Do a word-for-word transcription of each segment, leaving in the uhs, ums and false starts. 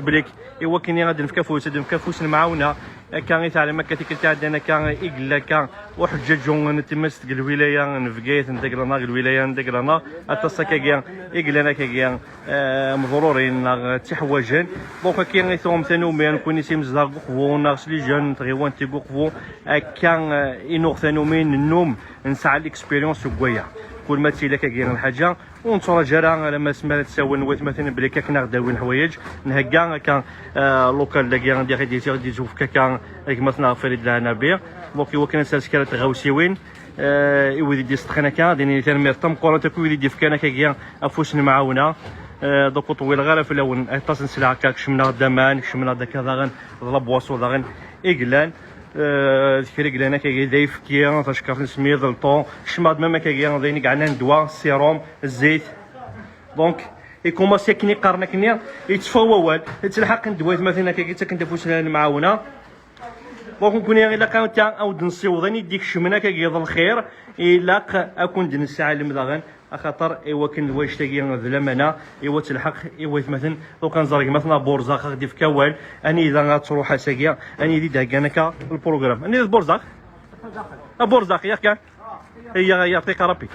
Blik, i wakken ad d-nefk afus, ad d-nefk afus n lemɛawna. Akka i teɛlam, akka tikkelt iɛeddan, akka i yella akka uḥeǧǧaǧu n tmest deg lwilaya n Bgayet n Daglaneɣ, deg lwilaya n Daglaneɣ, aṭas akkagi i yellan akkagi, eh, meḍrurin neɣ ttiḥwaǧen. Donc, akka i tuɣem tanumi, nekkni s imezdaɣ n Uqbu neɣ s les jeunes n tɣiwant n Uqbu, akka, eh, i nuɣ tanumi, nennum nesɛa l'expérience deg waya. Kul ma tili akkagi lḥaǧa, ur netturaǧu ara alamma s mi ara d-sawlen watmaten belli akken ad aɣ-d-awin ḥwayeǧ. Nhegga akka, eh, lokal dagi, anda i d-yezwefk akka gma-tneɣ Farid Leɛnabi. Donc, i wakken ad nsers kra n tɣawsiwin, eh, i wid i d-iṣeddqen akka, ad d-nini tanemmirt tameqqrant akk i wid i d-yefkan akkagi afus n lemɛawna. Eh, donc, ur ṭewwileɣ ara fell-awen, aṭas n sselɛa akka, kecmen-aɣ-d aman, kecmen-aɣ-d akka daɣen d la boisson daɣen i yellan. Eh, d kra i yellan akkagi d ayefki, tacekkart n smid, lṭu, kecmen-aɣ-d même akkagi d ayen i yeɛnan ddwa, sérum, zzit. Donc, ikumasi akken i qqaren akkenni, yetteffeɣ wawal, yettelḥaq ddwa, atmaten akkagi ttaken-d afus n lemɛawna. Donc, nekkni ilaq akka ad wen-d-nessiweḍ ayen i d-ikecmen akkagi d lxir, ilaq ad ken-d-nessɛalem daɣen, axaṭer i wakken d wannect-agi d lamana, i wa telḥeq i watmaten. Donc, ad nẓer gma-tneɣ Burzax, ad ɣ-d-ifk awal, anida ad truḥ ass-agi, anida i d-heggan akka lprogram. Anida d Burzax? A Burzax, yak kan? Iya, iya, ṭiqa Rabbi.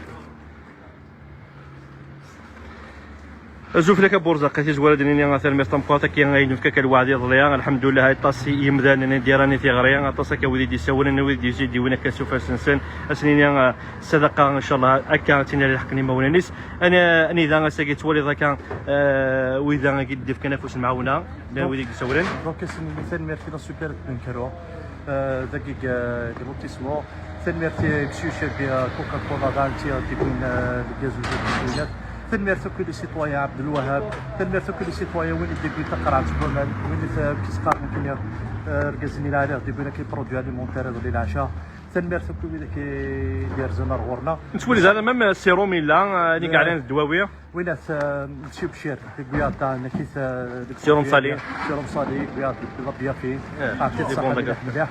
Azul fell-ak a Burzax, tizwara d-nini tanemmirt tameqqrant akka i nefka akka lweɛd iḍelli. Alḥemdulillah, aṭas i yimdanen i d-yerran i tiɣri, aṭas akka wid i d-isawlen, wid i d-yewwin akka s ufas-nsen. Ad s-nini, eh, sadaqa, ncallah, akka ad tt-nali lḥeqq n imawlan-is. Ani-, anida ass-agi twaliḍ akka, eh, wid i d-ifkan afus n lemɛawna, llan wid i d-isawlen? Donc, ad s-nini tanemmirt i la super d Nkerwa. Eh, dagi deg, eh, deg lotissement. Tanemmirt i Monsieur Chabi, eh, Coca-Cola, daɣen ti, eh, d-yewwin, eh, lgazuz d tiwinat. Tanemmirt akk i les citoyens Abdelwahab. Tanemmirt akk i les citoyens win i d-yewwin taqerɛet n waman, win i t-, eh, k-isqaren akken, eh, argaz-nni lɛali, d-yewwin akken produits alimentaires iḍelli leɛca. Tanemmirt akk i widak i d-yerzan ar ɣur-neɣ. Nettwali daɣen même sérum yella, eh, i yeɛnan d ddwawi. Winat, eh, Monsieur Bchir, deg wiyaḍ da, nekk-it, eh, deg Sirum Sali. Sirum Sali, deg wiyaḍ, deg la biafin. Eh, Ɛṭi c'est bon, ṣṣaḥa, d'accord. Mliḥ, mliḥ.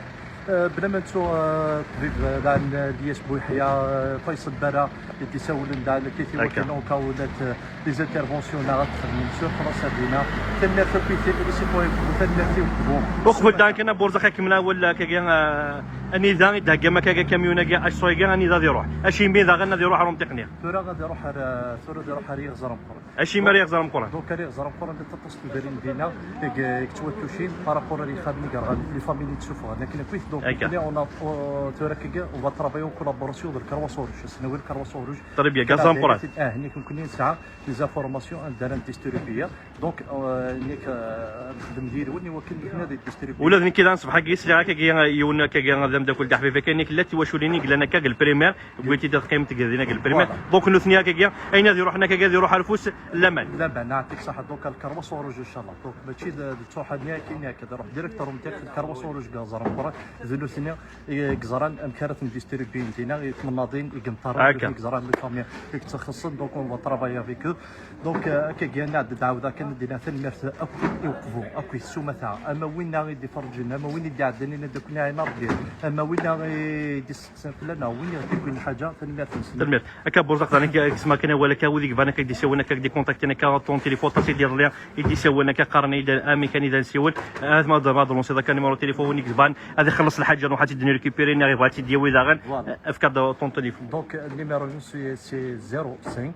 Eh, bla ma nettu, eh, ṭṭbib, eh, dan, eh, Lyes Bouhia, eh, Faisal Bara, i d-isawlen dan, nekk-it i wakken akka, au cas où, eh, les interventions, neɣ ad txedmem sur place, ad dina. Tanemmirt akk i ti-, les citoyens, tanemmirt i ukbu. Uqbel dan kan, a Burzax, ad kem-nawel, eh, kagi, eh, anida i d-theggam akka, kamyun-agi, aṣṣu-agi, anida ad iruḥ? Acimi daɣen ad iruḥ ar umtiqni? Tura ad iruḥ ar, tura ad iruḥ ar Yiɣẓer Ameqqran. Acimi ara iɣẓer ameqqran? Donc, ara iɣẓer ameqqran, d aṭas n tudrin dinna i yettwattucin par rapport ar yixxamen i yerɣan, les familles i d-ssuffɣen akken akk-it. Donc, nekkni, on a, on, tura akkagi, on va travailler en collaboration d Lkarwas Uruj, asnawi Lkarwas Uruj. Très bien, gaz ameqqran. Ah, nekk nekkni nesɛa les informations anda ara n-distribuer. Donc, euh, nekk, euh, nxeddem d yidwen i wakken nekni ad distribuer. Ula d nekki daɣen ṣṣbeḥ-agi sliɣ akkagi yiwen akkagi d ameddakel d aḥbib akka, nekk llant tiwaculin i yellan akka deg lprimaire, wwin-t-id ad qqimen deg din deg lprimaire. Voilà. Donc, nutni akkagi, ayen ad iruḥen akkagi, ad iruḥ ar ufus n laman. Laman, ɛṭik ṣaḥa. Donc, Lkarwas Uruj, inchallah. Donc, mačči d, d ttruḥ nniya akin, yak ad iruḥ direct ar umtiq, Lkarwas Uruj deg Yiɣẓer Ameqqran, d nutni i yeẓran amek ara ten-distribuyen dinna i tmennaḍin i yenṭerren, i yeẓran les familles i yettxeṣṣen, donc on va travailler avec eux. Donc, euh, akkagi, nɛedda d-ɛawdeɣ kan ad d-iniɣ tanemmirt akk i uqbu, akk i s umata, ama winna i d-iferrǧen, ama win i d-iɛeddan, yenna-d akk neɛna Rebbi, ama winna i d-isteqsan fell-aneɣ, win i ɣ-d-yewwin lḥaǧa, tanemmirt-nsen. Tanemmirt. Akka Burzax, daɣen, kkes-am kan awal akka, wid i yebɣan akka, ak-d-isawlen akka, ak-d-ikontaktin akka, ton téléphone, aṭas i d-iḍelli, i d-isawlen akka, qqaren-iyi-d amek anida nsiwel. Ahat ma d, ma d-lansiḍ akka numéro téléphone, win i yebɣan ad ixelleṣ lḥaǧa, nruḥ ad tt-id-nrécupérer, neɣ yebɣa ad tt-id-yawi daɣen, euh, efk-aɣ-d ton téléphone. Donc, euh, numéro-inu, c'est, c'est zéro cinq,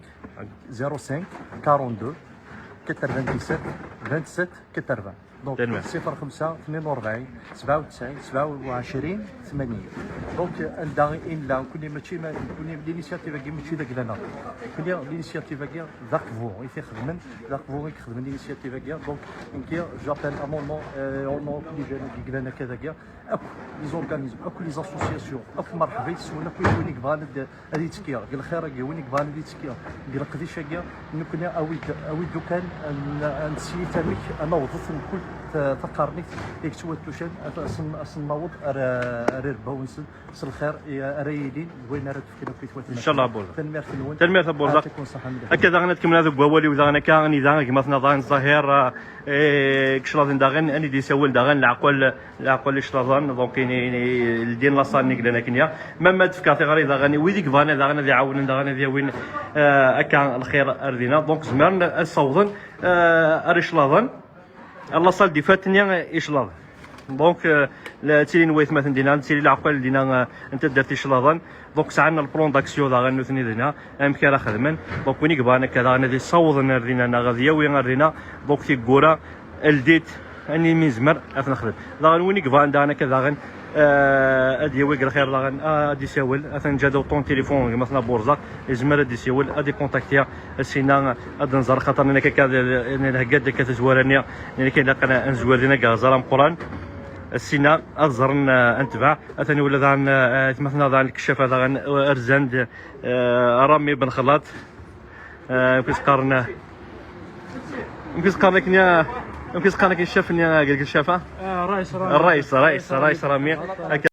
zéro cinq, quarante-deux, quatre-vingt-dix-sept, vingt-sept, quatre-vingts. Donc, صفر خمسة اثنين وأربعين سبعة وتسعين سبعة وعشرين ثمانين. Donc, anda i nella, nekkni mačči ma, nekkni l'initiative-agi mačči d agla-nneɣ. Nekkni l'initiative-agi d aqbu i t-ixedmen, d aqbu i ixedmen l'initiative-agi. Donc, nekki, j'appelle à mon nom, euh, au nom n les jeunes i yellan akka dagi. Akk les organismes, akk les associations, akk merḥba yes-wen, akk win i yebɣan ad, ad yettekki deg lxir-agi, win i yebɣan ad yettekki deg leqdic-agi, nekkni awi-d, awi-d ukan, ad n-, ad nessiyit amek ad nawḍet mkul ta-, taqernit i yettwattucen, ad, ad sen-, ad sen-naweḍ ar, ar irebbawen-nsen s lxir i, ara yilin d wayen ara d-fken akk i twatmaten. Inchallah, a Burzax. Tanemmirt-nwen. Tanemmirt, a Burzax. Ɛṭikum ṣṣaḥa mliḥ. Akka daɣen ad kemmleɣ deg wawal-iw daɣen akka, anida gma-tneɣ daɣen Zahir, eh, eh, iclaḍen daɣen, anida isawel daɣen leɛqel, leɛqel iclaḍen, donc ini, ini, ldin laṣal-nni yellan akken ya. Ma, ma d-fkeɣ tiɣri daɣen, wid i yebɣan daɣen ad iɛawnen daɣen ad yawin, eh, akka lxir ar dina, donc zemren ad ssawḍen, eh, ar iclaḍen. La salle des fêtes-nni iclaḍ. Donc, euh, la ttilin waytmaten dinna, ttilin leɛqel dinna, euh, n taddart iclaḍen. Donc, sɛan le plan d'action daɣen nutni dinna, amek ara xedmen. Donc, win i yebɣan akka daɣen ad isawḍen ar dinna neɣ ad yawi ar dinna, donc, tiggura, ldit, ani mi nezmer ad t-nexdem. Daɣen win i yebɣan daɣen akka daɣen, euh, ad yawi deg lxir daɣen, euh, ad isawel, ad t-neǧǧ ad uṭun tilifun, gma-tneɣ Burzaq, yezmer ad isawel, ad ikontakti, sina ad nẓer xaṭer nekk akka, nhegga-d akka tazwara-nni, nekk ilaq ad nezwir din akka ẓer ameqqran. Sina ad ẓren, eh, antbaɛ. Atan wala daɣen, eh, atmaten-a daɣen, lekcaf-a daɣen, eh, rzan-d, eh, Rami Ben Xellaṭ. Eh, amek i s-qqaren, eh, amek i s-qqaren akken, eh, amek i s-qqaren akken ccaf-nni, eh, deg lekcaf-a? Ṛṛayes, ṛṛayes, ṛṛayes Rami.